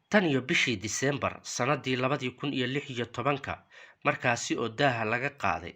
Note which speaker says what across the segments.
Speaker 1: Tan iyo bishii Diseembar sanadii 2016-ka, markaasi oo daaha laga qaaday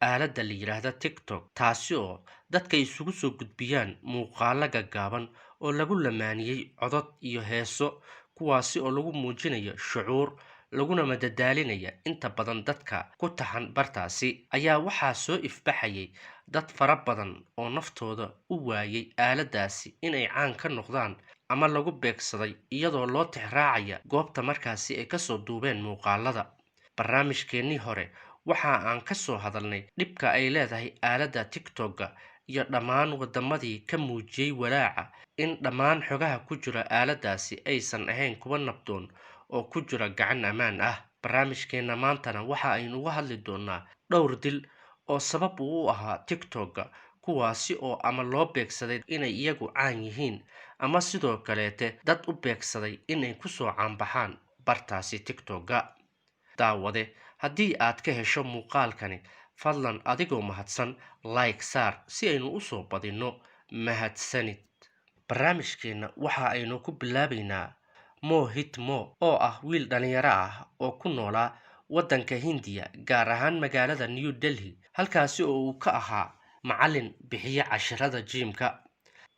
Speaker 1: aaladda la yidhaahda TikTok, taasi oo dadka isugu soo gudbiyaan muuqaalo gaggaaban oo lagu lamaaniyey codod iyo heeso, kuwaasi oo lagu muujinayo shucuur laguna madadaalinaya inta badan dadka ku taxan bartaasi, ayaa waxaa soo ifbaxayay dad fara badan oo naftooda u waayay aaladaasi inay caan ka noqdaan ama lagu beegsaday iyadoo loo tixraacaya goobta markaasi ay kasoo duubeen muuqaalada. Barnaamijkeennii hore waxa aan ka soo hadalnay dhibka ay leedahay aaladda TikTok-ga iyo dhammaan wadamadii ka muujiyey walaaca in dhammaan xogaha ku jira aaladaasi aysan ahayn kuwa nabdoon oo ku jira gacan ammaan ah. Barnaamijkeenna maantana waxa aynu uga hadli doonaa dhowr dil oo sabab uu u ahaa TikTok-ga, kuwaasi oo ama loo beegsaday inay iyagu caan yihiin ama sidoo kaleete dad u beegsaday inay kusoo caanbaxaan bartaasi TikTok-ga. Daawade, haddii aad ka hesho muuqaalkani, fadlan adigoo mahadsan like saar si aynu usoo badinno. Mahadsanid. Barnaamijkeenna waxa aynu ku bilaabaynaa Mohit Mo oo ah wiil dhalinyaro ah oo ku noolaa waddanka Hindiya, gaar ahaan magaalada New Delhi, halkaasi oo uu ka ahaa macallin bixiya cashirada gym-ka.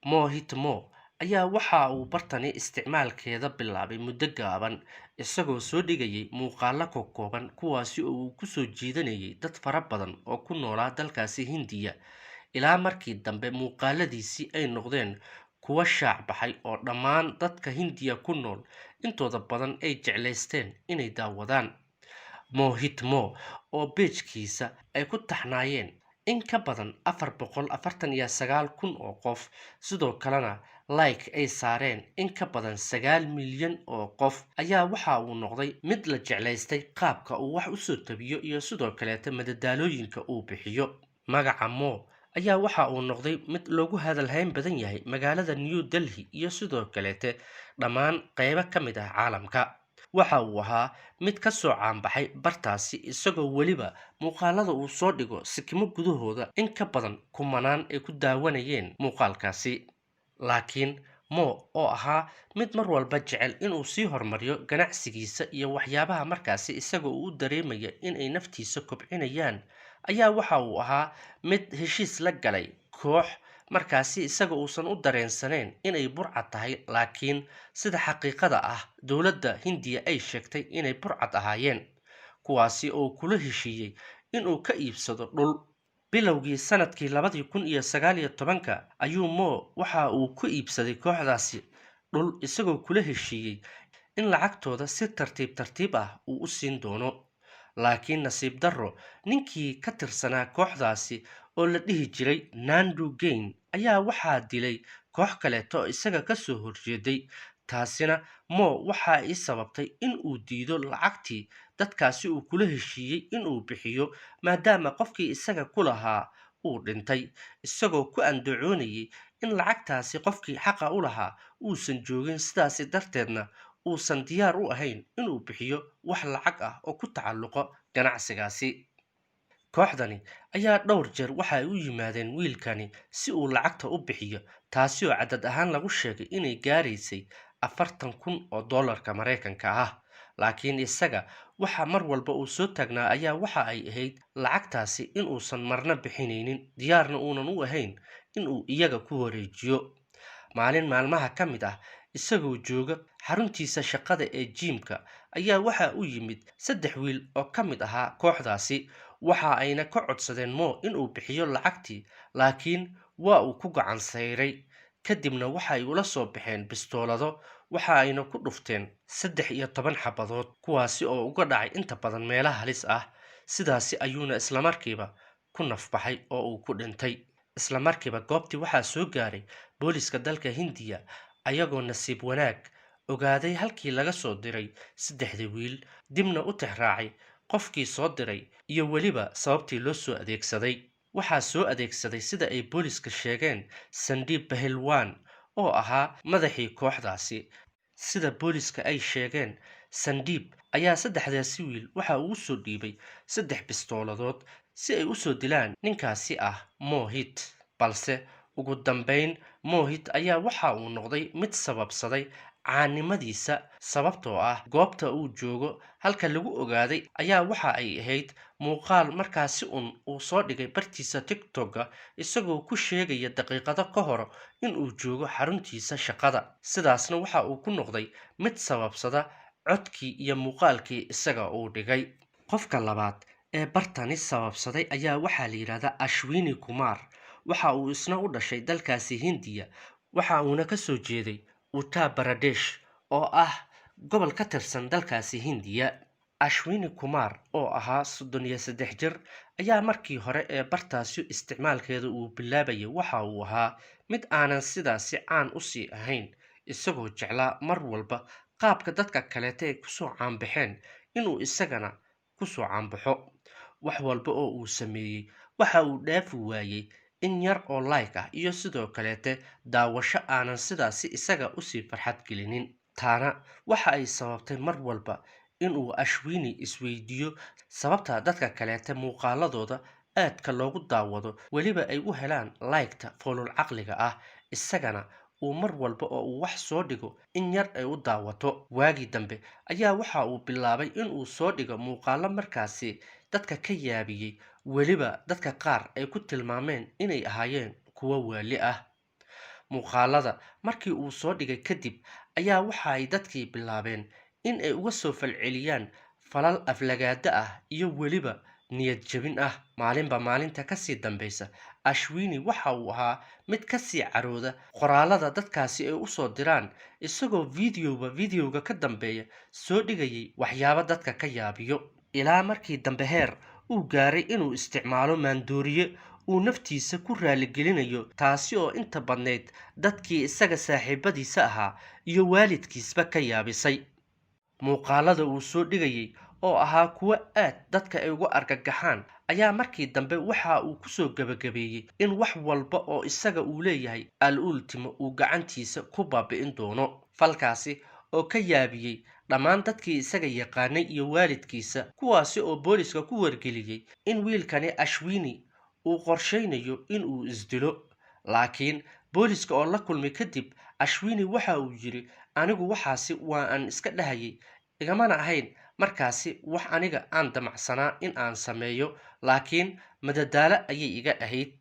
Speaker 1: Mohit Mo ayaa waxa uu bartani isticmaalkeeda bilaabay muddo gaaban, isagoo soo dhigayay muuqaalo kookooban, kuwaasi oo uu kusoo jiidanayay dad fara badan oo ku noolaa dalkaasi Hindiya, ilaa markii dambe muuqaaladiisii ay noqdeen kuwa shaac baxay oo dhammaan dadka Hindiya ku nool intooda badan ay jeclaysteen inay daawadaan. Mohit Mo oo page-kiisa ay ku taxnaayeen in ka badan 449,000 oo qof, sidoo kalena like ay saareen in ka badan 9 milyan oo qof, ayaa waxa uu noqday mid la jeclaystay qaabka uu wax usoo tabiyo iyo sidoo kaleeta madadaalooyinka uu bixiyo. Magaca Mo ayaa waxa uu noqday mid loogu hadalhayn badan yahay magaalada New Delhi iyo sidoo kaleete dhammaan qeybo ka mid ah caalamka. Waxa uu ahaa mid ka soo caanbaxay bartaasi, isagoo weliba muuqaalada uu soo dhigo sikimo gudahooda in ka badan kumanaan ay ku daawanayeen muuqaalkaasi. Laakiin Mo oo ahaa mid mar walba jecel inuu sii horumariyo ganacsigiisa iyo waxyaabaha markaasi isaga uu u dareemaya inay naftiisa kobcinayaan, ayaa waxa uu ahaa mid heshiis la galay koox markaasi isaga uusan u dareensanayn inay burcad tahay, laakiin sida xaqiiqada ah dowladda Hindiya ay sheegtay inay burcad ahaayeen, kuwaasi oo kula heshiiyey inuu ka iibsado dhul. Bilowgii sanadkii 2019-ka ayuu Mo waxa uu ku iibsaday kooxdaasi dhul, isagoo kula heshiiyey in lacagtooda si tartiib tartiib ah uu u siin doono. Laakiin nasiib darro, ninkii ka tirsanaa kooxdaasi oo la dhihi jiray Nandu Gain ayaa waxaa dilay koox kaleeto oo isaga kasoo horjeeday. Taasina Mo waxa ay sababtay in uu diido lacagtii dadkaasi uu kula heshiiyey inuu bixiyo, maadaama qofkii isaga ku lahaa uu dhintay, isagoo ku andacoonayay in lacagtaasi qofkii xaqa u lahaa uusan joogin, sidaasi darteedna uusan diyaar u ahayn inuu bixiyo wax lacag ah oo ku tacalluqo ganacsigaasi. Kooxdani ayaa dhowr jeer waxa ay u yimaadeen wiilkani si uu lacagta u bixiyo, taasi oo cadad ahaan lagu sheegay inay gaaraysay 40,000 oo dollarka Maraykanka ah. Laakiin isaga waxa mar walba uu soo taagnaa ayaa waxa ay ahayd lacagtaasi inuusan marna bixinaynin, diyaarna uunan u ahayn inuu iyaga ku wareejiyo. Maalin maalmaha ka mid ah, isagoo jooga xaruntiisa shaqada ee gym-ka, ayaa waxa u yimid saddex wiil oo ka mid ahaa kooxdaasi. Waxa ayna ka codsadeen Mo inuu bixiyo lacagtii, laakiin waa uu ku gacan sayray. Kadibna waxa ay ula soo baxeen bistoolado, waxa ayna ku dhufteen 13 xabadood, kuwaasi oo uga dhacay inta badan meelaha halis ah. Sidaasi ayuuna islamarkiiba ku nafbaxay oo uu ku dhintay. Islamarkiiba goobtii waxaa soo gaaray booliska dalka Hindiya, ayagoo nasiib wanaag ogaaday halkii laga soo diray saddexdii wiil, dibna u tixraacay qofkii soo diray iyo weliba sababtii loo soo adeegsaday. Waxaa soo adeegsaday, sida ay booliska sheegeen, Sandeep Bahelwan oo ahaa madaxii kooxdaasi. Sida booliska ay sheegeen, Sandeep ayaa saddexdaasi wiil waxa uu usoo dhiibay saddex bistooladood si ay usoo dilaan ninkaasi ah Mohit. Balse ugu dambeyn Mohit ayaa waxa uu noqday mid sababsaday Caanimadiisa, sababtoo ah goobta uu joogo halka lagu ogaaday ayaa waxa ay ahayd muuqaal markaasi un uu soo dhigay bartiisa TikTok-ga, isagoo ku sheegaya daqiiqado ka hor inuu joogo xaruntiisa shaqada. Sidaasna waxa uu ku noqday mid sababsada codkii iyo muuqaalkii isaga uu dhigay. Qofka labaad ee bartani sababsaday ayaa waxaa la yidhahdaa Ashwini Kumar. Waxa uu isna u dhashay dalkaasi Hindiya, waxa uuna ka soo jeeday Uttar Pradesh oo ah gobol ka tirsan dalkaasi Hindiya. Ashwini Kumar oo ahaa 33 jir ayaa markii hore ee bartaasi isticmaalkeeda uu bilaabayay waxa uu ahaa mid aanan sidaasi caan usii ahayn, isagoo jeclaa mar walba qaabka dadka kaleeta ay kusoo caanbaxeen inuu isagana kusoo caanbaxo. Wax walba oo uu sameeyey waxa uu dhaafi waayey in yar oo like ah iyo sidoo kaleete daawasho aanan sidaasi isaga usii farxad gelinin. Taana waxa ay sababtay mar walba inuu Ashwini isweydiiyo sababta dadka kaleete muuqaaladooda aadka loogu daawado, weliba ay u helaan like-ta foolul caqliga ah, isagana uu mar walba oo uu wax soo dhigo in yar ay u daawato. Waagii dambe ayaa waxa uu bilaabay inuu soo dhigo muuqaalo markaasi dadka ka yaabiyey, weliba dadka qaar ay ku tilmaameen inay ahaayeen kuwo waali ah. Muuqaalada markii uu soo dhigay kadib ayaa waxa ay dadkii bilaabeen in ay uga soo falceliyaan falal aflagaado ah iyo weliba niyad jebin ah. Maalinba maalinta kasii dambeysa Ashwini waxa uu ahaa mid kasii carooda qoraalada dadkaasi ay usoo diraan, isagoo videoba videoga ka dambeeya soo dhigayay waxyaabo dadka ka yaabiyo, ilaa markii dambe heer uu gaaray inuu isticmaalo maandooriye uu naftiisa ku raaligelinayo, taasi oo inta badnayd dadkii isaga saaxiibadiisa ahaa iyo waalidkiisba ka yaabisay. Muuqaalada uu soo dhigayay oo ahaa kuwo aad dadka ay uga argagaxaan ayaa markii dambe waxa uu kusoo gebagabeeyey in wax walba oo isaga uu leeyahay al ultimo uu gacantiisa ku baabi'in doono. Falkaasi oo ka yaabiyey dhammaan dadkii isaga yaqaanay iyo waalidkiisa, kuwaasi oo booliska ku wargeliyey in wiilkani Ashwini uu qorshaynayo inuu isdilo. Laakiin booliska oo la kulmay kadib Ashwini waxa uu yidhi: "Anigu waxaasi waa aan iska dhahayay, igamana ahayn markaasi wax aniga aan damacsanaa in aan sameeyo, laakiin madadaalo ayay iga ahayd."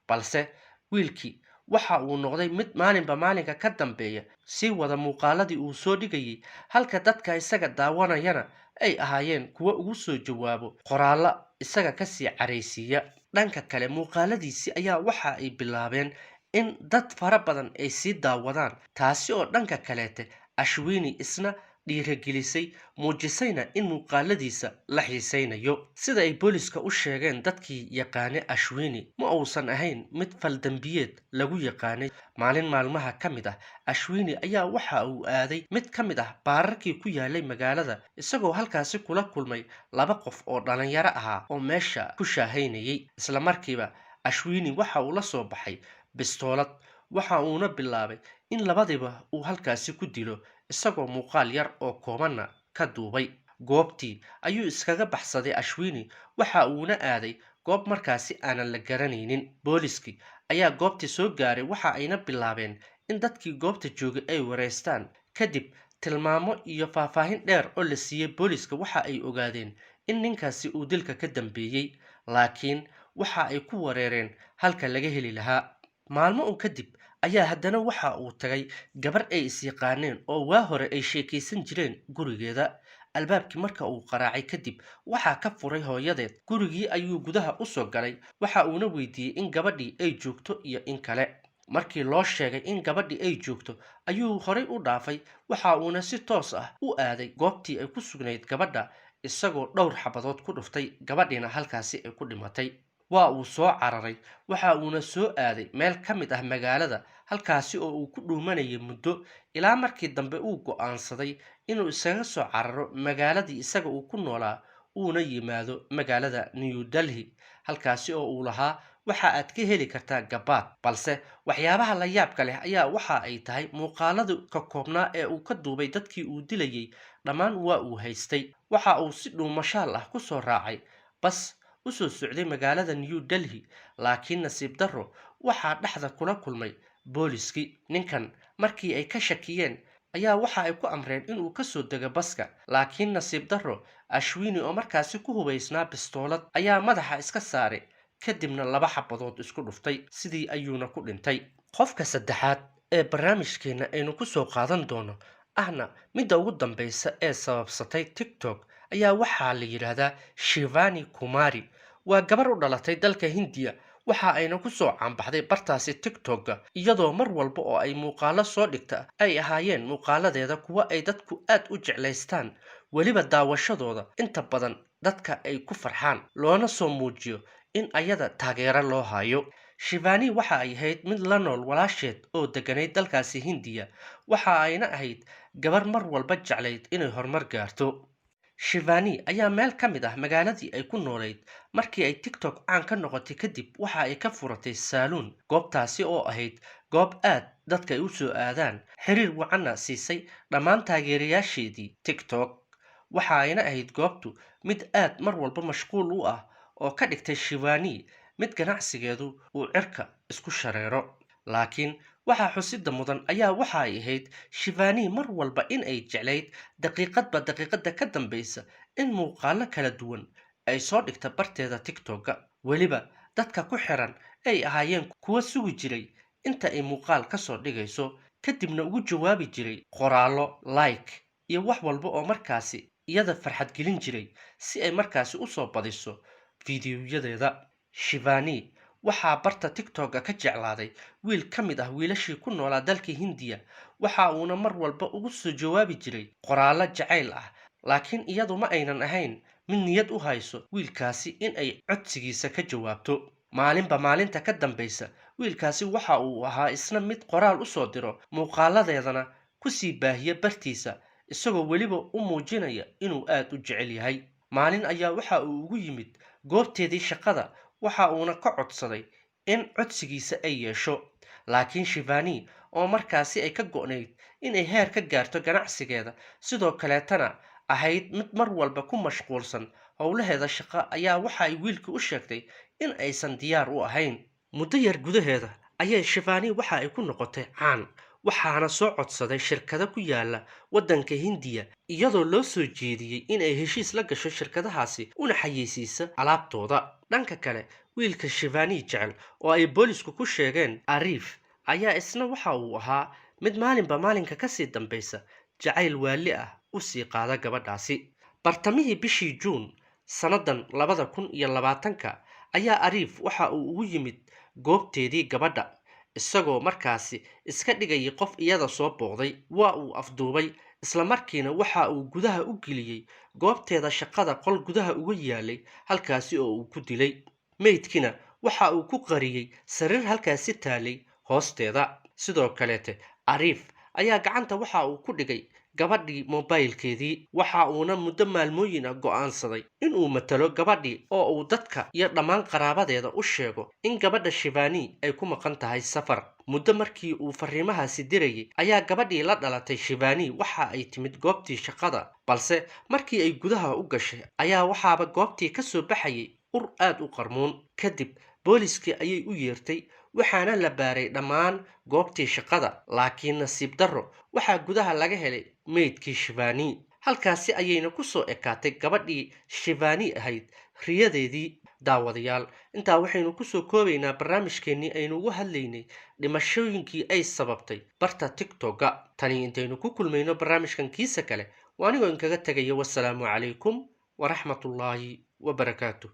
Speaker 1: Balse wiilkii waxa uu noqday mid maalinba maalinka ka dambeeya sii wada muuqaaladii uu soo dhigayay, halka dadka isaga daawanayana ay ahaayeen kuwo ugu soo jawaabo qoraallo isaga kasii caraysiiya. Dhanka kale muuqaaladiisii ayaa waxa ay bilaabeen in dad fara badan ay sii daawadaan, taasi oo dhanka kaleete Ashwini isna dhiiragelisay, muujisayna in muuqaaladiisa la xiisaynayo. Sida ay booliska u sheegeen dadkii yaqaanay Ashwini, ma uusan ahayn mid faldambiyeed lagu yaqaanay. Maalin maalmaha ka mid ah Ashwini ayaa waxa uu aaday mid ka mid ah baararkii ku yaalay magaalada, isagoo halkaasi kula kulmay laba qof oo dhalinyaro ahaa oo meesha ku shaahaynayay. Isla markiiba Ashwini waxa uu la soo baxay bistoolad, waxa uuna bilaabay in labadiiba uu halkaasi ku dilo, isagoo muuqaal yar oo koobanna ka duubay. Goobtii ayuu iskaga baxsaday Ashwini, waxa uuna aaday goob markaasi aanan la garanaynin. Booliskii ayaa goobtii soo gaaray, waxa ayna bilaabeen in dadkii goobta joogay ay wareystaan. Kadib tilmaamo iyo faahfaahin dheer oo la siiyey booliska, waxa ay ogaadeen in ninkaasi uu dilka ka dambeeyey, laakiin waxa ay ku wareereen halka laga heli lahaa. Maalmo un kadib ayaa haddana waxa uu tagay gabar ay is-yaqaaneen oo waa hore ay sheekaysan jireen gurigeeda. Albaabkii marka uu qaraacay kadib waxaa ka furay hooyadeed. Gurigii ayuu gudaha usoo galay, waxa uuna weydiiyey in gabadhii ay joogto iyo in kale. Markii loo sheegay in gabadhii ay joogto ayuu horay u dhaafay, waxa uuna si toos ah u aaday goobtii ay ku sugnayd gabadha, isagoo dhowr xabadood ku dhuftay, gabadhiina halkaasi ay ku dhimatay. Waa uu soo cararay, waxa uuna soo aaday meel ka mid ah magaalada, halkaasi oo uu ku dhuumanayay muddo, ilaa markii dambe uu go'aansaday inuu isaga soo cararo magaaladii isaga uu ku noolaa, uuna yimaado magaalada New Delhi, halkaasi oo uu lahaa waxa aad ka heli kartaa gabaad. Balse waxyaabaha la yaabka leh ayaa waxa ay tahay muuqaalada ka koobnaa ee uu ka duubay dadkii uu dilayay dhammaan waa uu haystay. Waxa uu si dhuumashaal ah kusoo raacay bas usoo socday magaalada New Delhi, laakiin nasiib darro waxaa dhexda kula kulmay booliskii. Ninkan markii ay ka shakiyeen ayaa waxa ay ku amreen inuu kasoo dego baska, laakiin nasiib darro Ashwini oo markaasi ku hubaysnaa bistoolad ayaa madaxa iska saaray, kadibna 2 xabadood isku dhuftay, sidii ayuuna ku dhintay. Qofka saddexaad ee barnaamijkeena aynu ku soo qaadan doono ahna midda ugu dambeysa ee sababsatay TikTok ayaa waxaa la yidhaahdaa Shivani Kumari. Waa gabar u dhalatay dalka Hindiya, waxa ayna ku soo caanbaxday bartaasi TikTok-ga iyadoo mar walba oo ay muuqaalo soo dhigta ay ahaayeen muuqaaladeeda kuwa ay dadku aad u jeclaystaan, weliba daawashadooda inta badan dadka ay ku farxaan, loona soo muujiyo in ayada taageero loo hayo. Shivani waxa ay ahayd mid la nool walaasheed oo degganayd dalkaasi Hindiya, waxa ayna ahayd gabar mar walba jeclayd inay horumar gaarto. Shivani ayaa meel ka mid ah magaaladii ay ku noolayd markii ay TikTok caan ka noqotay kadib waxa ay ka furatay saaluun, goobtaasi oo ahayd goob aad dadka ay u soo aadaan, xiriir wacanna siisay dhammaan taageerayaasheedii TikTok. Waxa ayna ahayd goobtu mid aad mar walba mashquul u ah oo ka dhigtay Shivani mid ganacsigeedu uu cirka isku shareero. Laakiin waxaa xusida mudan ayaa waxa ay ahayd Shivani mar walba in ay jeclayd daqiiqadba daqiiqada ka dambeysa in muuqaalo kala duwan ay soo dhigta barteeda TikTok-ga, weliba dadka ku xiran ay ahaayeen kuwa sugi jiray inta ay muuqaal ka soo dhigayso, kadibna ugu jawaabi jiray qoraallo, like iyo wax walba oo markaasi iyada farxad gelin jiray si ay markaasi u soo badiso fiidiyoyadeeda. Shivani waxaa barta TikTok-ga ka jeclaaday wiil ka mid ah wiilashii ku noolaa dalka Hindiya, waxa uuna mar walba ugu soo jawaabi jiray qoraallo jacayl ah, laakiin iyadu ma aynan ahayn mid niyad u hayso wiilkaasi in ay codsigiisa ka jawaabto. Maalinba maalinta ka dambeysa wiilkaasi waxa uu ahaa isna mid qoraal u soo diro, muuqaaladeedana ku sii baahiya bartiisa, isagoo weliba u muujinaya inuu aad u jecel yahay. Maalin ayaa waxa uu ugu yimid goobteedii shaqada, waxa uuna ka codsaday in codsigiisa ay yeesho, laakiin Shivani oo markaasi ay ka go'nayd inay heer ka gaarto ganacsigeeda, sidoo kaleetana ahayd mid mar walba ku mashquulsan howlaheeda shaqo, ayaa waxa ay wiilkii u sheegtay in aysan diyaar u ahayn. Muddo yar gudaheeda ayay Shivani waxa ay ku noqotay caan, waxaana soo codsaday shirkado ku yaala waddanka Hindiya, iyadoo loo soo jeediyey in ay heshiis la gasho shirkadahaasi una xayeysiisa alaabtooda. Dhanka kale, wiilka Shivani jecel oo ay boolisku ku sheegeen Ariif ayaa isna waxa uu ahaa mid maalinba maalinka kasii dambeysa jacayl waali ah u sii qaada gabadhaasi. Bartamihii bishii Juun sannadan 2020 ayaa Ariif waxa uu ugu yimid goobteedii gabadha, isagoo markaasi iska dhigayay qof iyada soo booqday. Waa uu afduubay, isla markiina waxa uu gudaha u geliyey goobteeda shaqada qol gudaha uga yaalay, halkaasi oo uu ku dilay. Meydkiina waxa uu ku qariyey sariir halkaasi taalay hoosteeda. Sidoo kaleete Ariif ayaa gacanta waxa uu ku dhigay gabadhii moobaylkeedii, waxa uuna muddo maalmooyin ah go'aansaday inuu matalo gabadhii oo uu dadka iyo dhammaan qaraabadeeda u sheego in gabadha Shivani ay ku maqan tahay safar. Muddo markii uu fariimahaasi dirayay ayaa gabadhii la dhalatay Shivani waxa ay timid goobtii shaqada, balse markii ay gudaha u gashay ayaa waxaaba goobtii ka soo baxayay ur aad u qarmuun. Kadib booliskii ayay u yeertay, waxaana la baaray dhammaan goobtii shaqada, laakiin nasiib darro waxaa gudaha laga helay meydkii Shivani. Halkaasi ayayna ku soo ekaatay gabadhii Shivani ahayd riyadeedii. Daawadayaal, intaa waxaynu kusoo koobaynaa barnaamijkeennii aynu ugu hadlaynay dhimashooyinkii ay sababtay barta TikTok-ga. Tani intaynu ku kulmayno barnaamijkan kiisa kale, waa anigoo inkaga tegaya. Wasalaamu calaykum waraxmatullaahi wabarakaatu.